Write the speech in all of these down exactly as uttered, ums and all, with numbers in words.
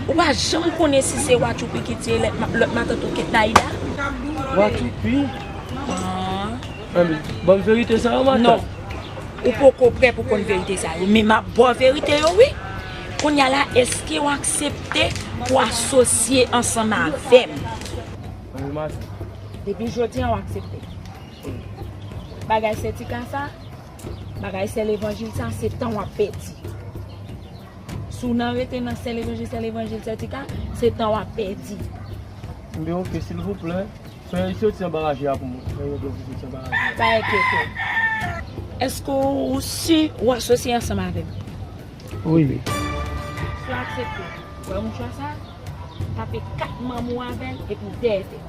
Ou pa janm konnen si se Wachoupi ki tiye lòt ma-, lòt matant ou ki t Naïda? Wachoupi? Ah. Anben, ban m verite sa yo, matant. Non. Ou poko prè pou konn verite sa yo, men m ap ba w verite yo, wi. Kounye a la, èske w aksepte pou w asosye ansanm avè m? Anben, matant. Depi jodi a, w aksepte. Bagay sètika sa, bagay sè levanjil sa, se tan w ap pèdi. Si w nan rete nan sè levanjil, sè levanjil sètika, se tan w ap pèdi. Enben, oke, silvouplè, fè soti anba raje a pou mwen. Fè yon dlo pou soti anba raje a. Pa enkyete w. Èske w si w asosye ansanm avè m? Wi. Si w aksepte, wè mouchwa sa? Tape kat manm ou avè l epi w dèyè tèt.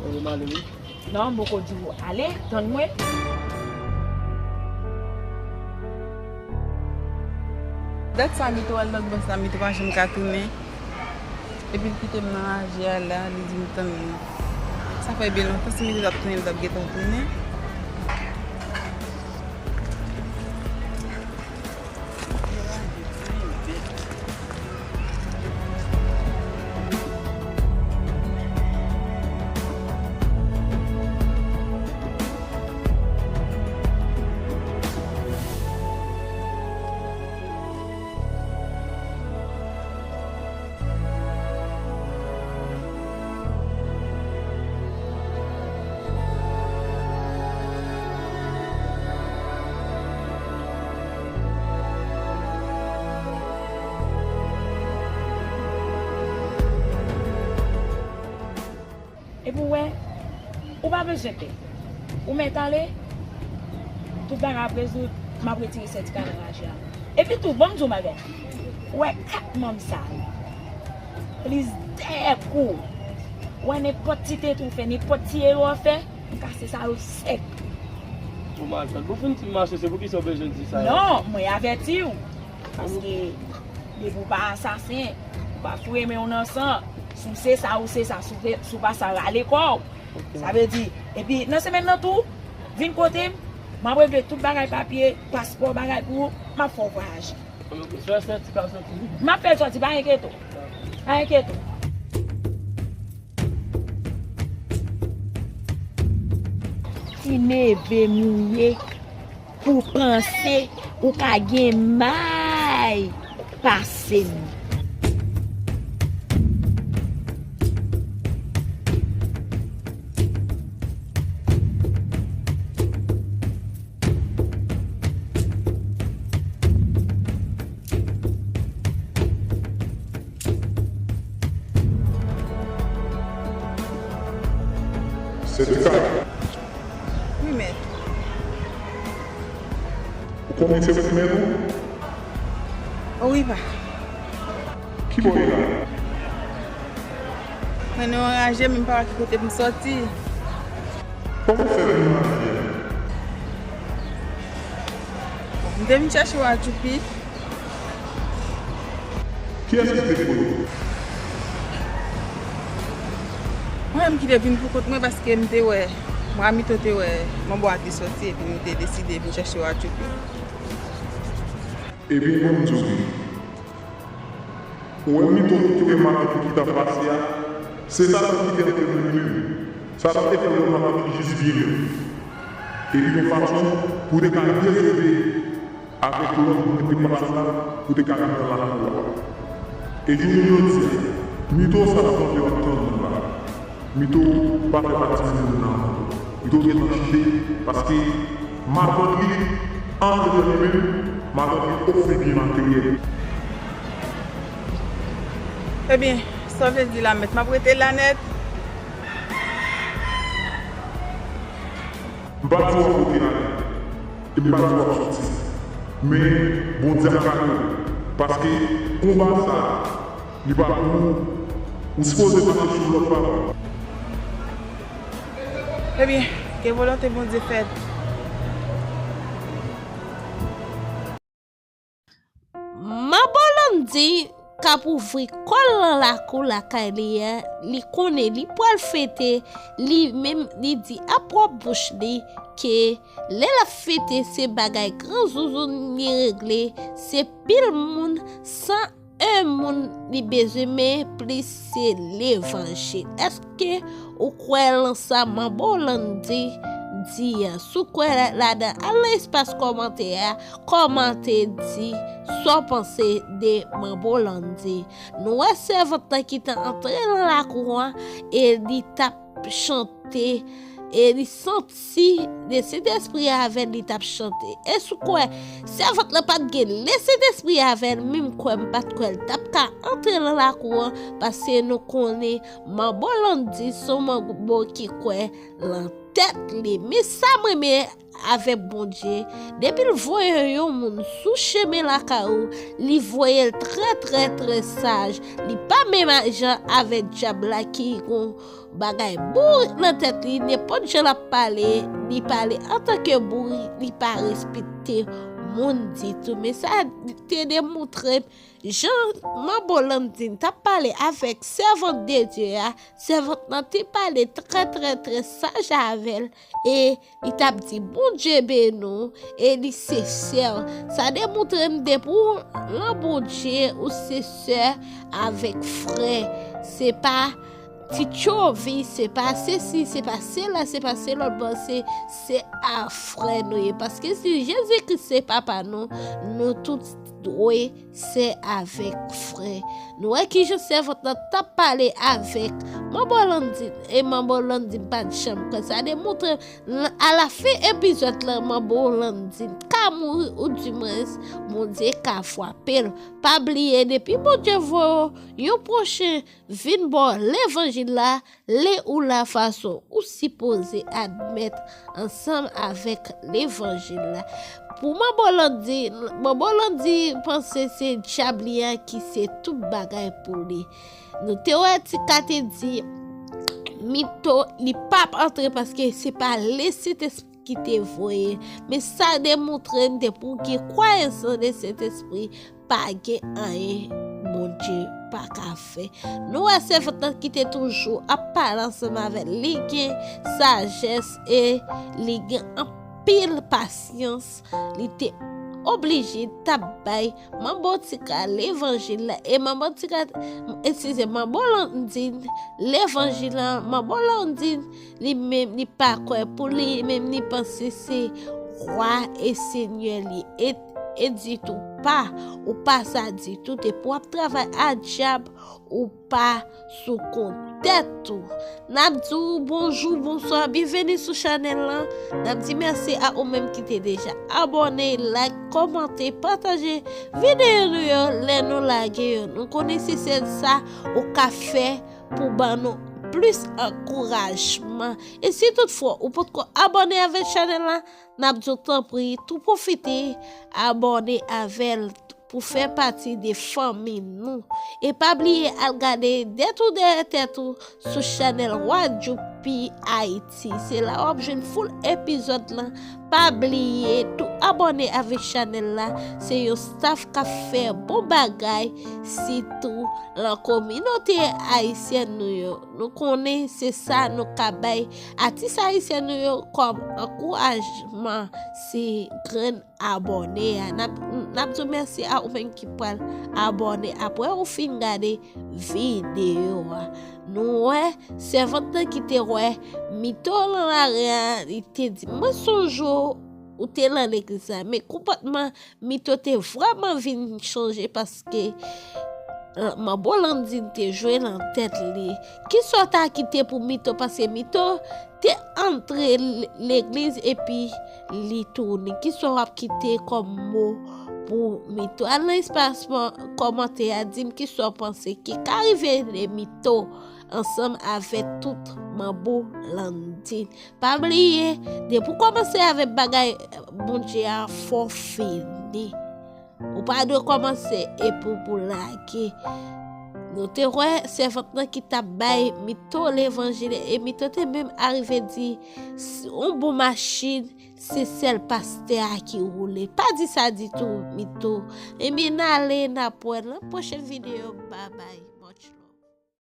Ou male wi. Non, m poko di w ale, tann mwen. Dat sa Mito al lòt bò sa, Mito pa janm ka tounen. Epi l kite m nan raje a la, li di m tann mwen. Sa fè byen lontan, si Mito t ap tounen, m t ap gentan tounen. Epi w wè, ou pa bezwen pè. Ou mèt ale, tout bagay ap rezoud, m ap retire sètika nan raje a. Epi tou, ban m di w bagay. Ou wè kat manm sa yo, plis dèyè kou, ou wè nenpòt ti tete w fè, nenpòt ti erè w fè, m kase sa yo sèk. Ou malfèt. Bon, fin ti mache, se poukisa w bezwen di sa yo? Non, mwen avèti w. Paske depi w pa asasen, ou pa foure men w nan san, si w se sa, ou se sa, si w te, si w pa sa, rale kò w. Ok. Sa vle di, epi nan semèn nan tou, vin kote m, m ap regle tout bagay papye, paspò, bagay pou ou, m ap fè w vwayaje. Ok, sè, sètika soti. M ap fè l soti, pa enkyete w. Pa enkyete w. Ti neve mouye. Pou panse ou ka gen may pase m. Sètika. Wi, mèt. Ou konnen se ou ki mèt ou? O wi, pa. Ki bò w ye la? Mwen nan yon raje, men m pa wè ki kote pou m sòti. Kòman w fè vin nan raje a? M te vin chèche w a Djoupi. Kiyès ki te voye w? Mwen menm ki te vin pou kont mwen paske m te wè, mwen a Mito te wè manbo a te sòti epi nou te deside vin chèche w a Djoupi. Ebyen, ban m di w, ou wè Mito ki te wè matant ou ki t ap pase a, se sa ki te antre nan li menm. Sa te fè l wè matant li jis vire. Epi yon fason pou te ka dezode avèk lòt moun ki te pase la, pou te ka vin nan lakou a. E jounen jodi a, Mito sa w ap tande w ap tann la, Mito pa fè pati moun nan ankò. Mito gentan chite, paske matant li antre nan li menm, matant li ofri byen materyèl. Ebyen, sa w vle di la, mèt, m ap rete la nèt? M pa di w ap rete la nèt. E m pa di w ap sòti. Men, Bondye ap gade w. Paske konba sa a, li pa pou ou. Ou sipoze mache sou lòd papa w. Ebyen, ke volonte Bondye fèt. Manbo Landy k ap ouvri kò l nan lakou lakay li a, li konnen li pral fete, li menm li di a pwòp bouch li ke lè l ap fete se bagay gran zouzoun li regle, se pil moun san en moun li bezwen, men plis se levanjil. Èske ou kwè lan sa Manbo Landy di a? Si w kwè ladan, al nan espas kòmantè a, kòmante, di sa w panse de Manbo Landy. Nou wè sèvant lan ki te antre nan lakou an e li t ap chante e li santi Lesentespri a avè l, li t ap chante. E si w kwè sèvant lan pa t gen Lesentespri a avè l, menm kwè m pa t kwè l t ap ka antre nan lakou an, paske nou konnen Manbo Landy se yon manbo ki kwè lan tèt li. Men sa m renmen avèk Bondye, depi l voye yon moun sou chemen lakay ou, li voye l trè, trè, trè saj. Li pa menm jan avèk dyab la ki gon bagay bourik nan tèt li, nenpòt jan l ap pale, li pale antanke bourik, li pa respekte moun ditou. Men sa te demontre m jan Manbo Landy t ap pale avèk sèvant de Dye a, sèvant lan te pale trè, trè, trè saj avè l, e li t ap di, "Bondye beni w," e li sensè. Sa demontre m depi w lan Bondye, ou sensè avèk frè. Se pa ti tchovi, se pa sesi, se pa sela, se pa se lòt bò, se, se a frè nou ye. Paske si Jezi Kris se papa nou, nou tout dwe sè avèk frè. Nou wè kijan sèvant lan t ap pale avèk Manbo Landy, e Manbo Landy pa t janm kwè. Sa demontre, alafen epizòd lan, Manbo Landy ka mouri, oudimwens, Bondye ka frape l. Pa bliye, depi Bondye voye w yon pwochen vin ba w levanjil la, li ou la fason ou sipoze admèt ansanm avèk levanjil la. Pou Manbo Landy, Manbo Landy panse se dyab li a ki se tout bagay pou li. Nou te wè Tika te di Mito, li p ap antre paske se pa Lesentespri ki te voye. Men sa demontre n depi w gen kwayans nan Lesentespri, pa gen anyen Bondye pa ka fè. Nou wè sèvant lan ki te toujou ap pale ansanm avè l, li gen sajès e li gen anpil pasyans. Li te oblije t ap bay Manbo Tika levanjil la, e Manbo Tika, eskize, Manbo Landy levanjil la, Manbo Landy li menm, li pa kwè pou li menm, li panse se wa e senyè li. E, e ditou pa, ou pa sa ditou. Depi w ap travay a dyab, ou pa sou kont tèt ou. N ap di w bonjou, bonswa, byenveni sou chanèl lan. N ap di mèsi a ou menm ki te deja abòne, like, kòmante, pataje videyo nou yo lè nou lage yo. Nou konnen se sèl sa ou ka fè pou ban nou plis ankourajman. E si toutfwa ou potko abòne avèk chanèl la, n ap di w tanpri, tou pwofite abòne avè l pou fè pati de fanmi nou. E pa bliye al gade dèt ou dèyè tèt ou sou chanèl Wadjoupi Ayiti. Se la w ap jwenn full epizòd lan. Pa bliye tou abòne avèk chanèl la. Se yon staff k ap fè bon bagay, sitou lan kominote ayisyèn nou yo. Nou konnen se sa nou ka bay atis ayisyen nou yo kòm ankourajman, se grenn abòne a. N ap, n ap di w mèsi a ou menm ki pral abòne apre ou fin gade videyo a. Nou wè, sèvant lan ki te wè Mito lan lari a, li te di, "Mwen sonje w, ou te lan legliz la, men konpòtman Mito te vrèman vin chanje paske, eh, Manbo Landy te jwe lan tèt li." Kisa w ta kite pou Mito, paske Mito te antre l-, legliz epi li tounen. Kisa w ap kite kòm mo pou Mito? Al nan espas kòmantè a, di m kisa w panse ki ka rive de Mito ansanm avèk tout Manbo Landy. Pa bliye, depi w kòmanse avèk bagay Bondye a, fò w fini. Ou pa dwe kòmanse epi w pou lage. Nou te wè sèvant lan ki t ap bay Mito levanjil, e Mito te menm arive di, "S- yon bon machin, se sèl pastè a ki woule." Pa di sa ditou, Mito. Ebyen, n ale, n ap wè nan pwochen videyo. Babay.